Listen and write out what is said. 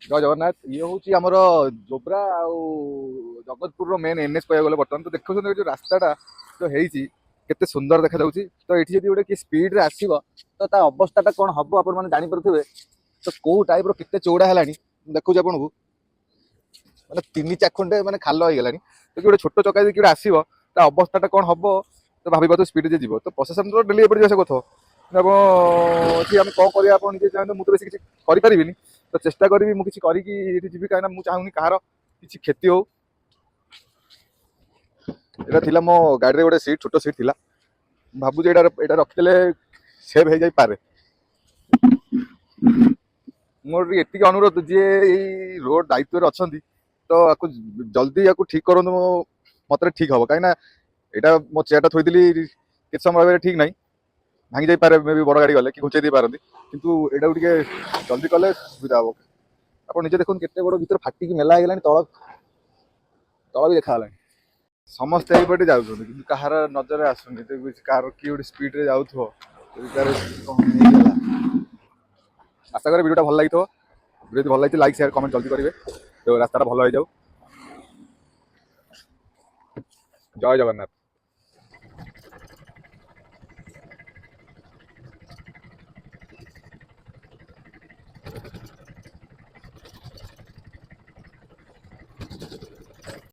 ଜୟ ଜଗନ୍ନାଥ। ଇଏ ହେଉଛି ଆମର ଜୋବ୍ରା ଆଉ ଜଗତପୁରର ମେନ୍ ଏନ୍ଏଚ୍ କହିବାକୁ ଗଲେ। ବର୍ତ୍ତମାନ ତ ଦେଖୁଛନ୍ତି, ଏ ଯୋଉ ରାସ୍ତାଟା ଯୋଉ ହେଇଛି, କେତେ ସୁନ୍ଦର ଦେଖାଯାଉଛି। ତ ଏଠି ଯଦି ଗୋଟେ କିଏ ସ୍ପିଡରେ ଆସିବ, ତ ତା ଅବସ୍ଥାଟା କ'ଣ ହବ ଆପଣମାନେ ଜାଣିପାରୁଥିବେ। ତ କୋଉ ଟାଇପର, କେତେ ଚଉଡ଼ା ହେଲାଣି ମୁଁ ଦେଖୁଛି ଆପଣଙ୍କୁ। ମାନେ ତିନି ଚାଖଣ୍ଡେ ମାନେ ଖାଲ ହେଇଗଲାଣି। ତ କି ଗୋଟେ ଛୋଟ ଚକା ଯଦି କିଏ ଗୋଟେ ଆସିବ, ତା ଅବସ୍ଥାଟା କ'ଣ ହବ ତ ଭାବିପାରୁଥିବ, ସ୍ପିଡ୍ ଯେ ଯିବ। ତ ପ୍ରଶାସନ ତ ଡେଲି ଏପଟେ ଯିବା ଆସିବା କରୁଥିବ। କିନ୍ତୁ ଆପଣ ଏଠି ଆମେ କ'ଣ କରିବା, ଆପଣ ନିଜେ ଚାହିଁଲେ ମୁଁ ତ ବେଶୀ କିଛି କରିପାରିବିନି। ତ ଚେଷ୍ଟା କରିବି ମୁଁ କିଛି କରିକି ଏଠି ଯିବି, କାହିଁକିନା ମୁଁ ଚାହୁଁନି କାହାର କିଛି କ୍ଷତି ହଉ। ଏଇଟା ଥିଲା ମୋ ଗାଡ଼ିରେ ଗୋଟେ ସିଟ୍, ଛୋଟ ସିଟ୍ ଥିଲା। ମୁଁ ଭାବୁଛି ଏଇଟା ରଖିଦେଲେ ସେଭ୍ ହେଇଯାଇପାରେ। ମୋର ଟିକେ ଏତିକି ଅନୁରୋଧ, ଯିଏ ଏଇ ରୋଡ ଦାୟିତ୍ୱରେ ଅଛନ୍ତି, ତ ଆକୁ ଜଲ୍ଦି ୟାକୁ ଠିକ୍ କରନ୍ତୁ। ମୋ ମତରେ ଠିକ୍ ହବ, କାହିଁକିନା ଏଇଟା ମୋ ଚେୟାରଟା ଥୋଇଥିଲି, କେତେ ସମୟ ରହିବେ ଠିକ୍ ନାହିଁ, ଭାଙ୍ଗି ଯାଇପାରେ। ମେ ବି ବଡ଼ ଗାଡ଼ି ଗଲେ କି ଘୁଞ୍ଚେଇ ଦେଇପାରନ୍ତି। କିନ୍ତୁ ଏଇଟାକୁ ଟିକେ ଜଲ୍ଦି କଲେ ସୁବିଧା ହବ। ଆପଣ ନିଜେ ଦେଖନ୍ତୁ, କେତେ ବଡ଼ ଭିତରେ ଫାଟିକି ମେଲା ହେଇଗଲାଣି, ତଳ ତଳ ବି ଦେଖାଗଲାଣି। ସମସ୍ତେ ଏଇପଟେ ଯାଉଛନ୍ତି, କିନ୍ତୁ କାହାର ନଜରରେ ଆସୁନି। ତ କାହାର କିଏ ଗୋଟେ ସ୍ପିଡରେ ଯାଉଥିବ, ଯଦି ତାର କଣ ହେଇଗଲା। ଆଶା କରେ ଭିଡ଼ିଓଟା ଭଲ ଲାଗିଥିବ। ଭିଡ଼ିଓ ଯଦି ଭଲ ଲାଗିଛି, ଲାଇକ୍, ସେୟାର, କମେଣ୍ଟ ଜଲ୍ଦି କରିବେ, ତ ରାସ୍ତାଟା ଭଲ ହେଇଯାଉ। ଜୟ ଜଗନ୍ନାଥ।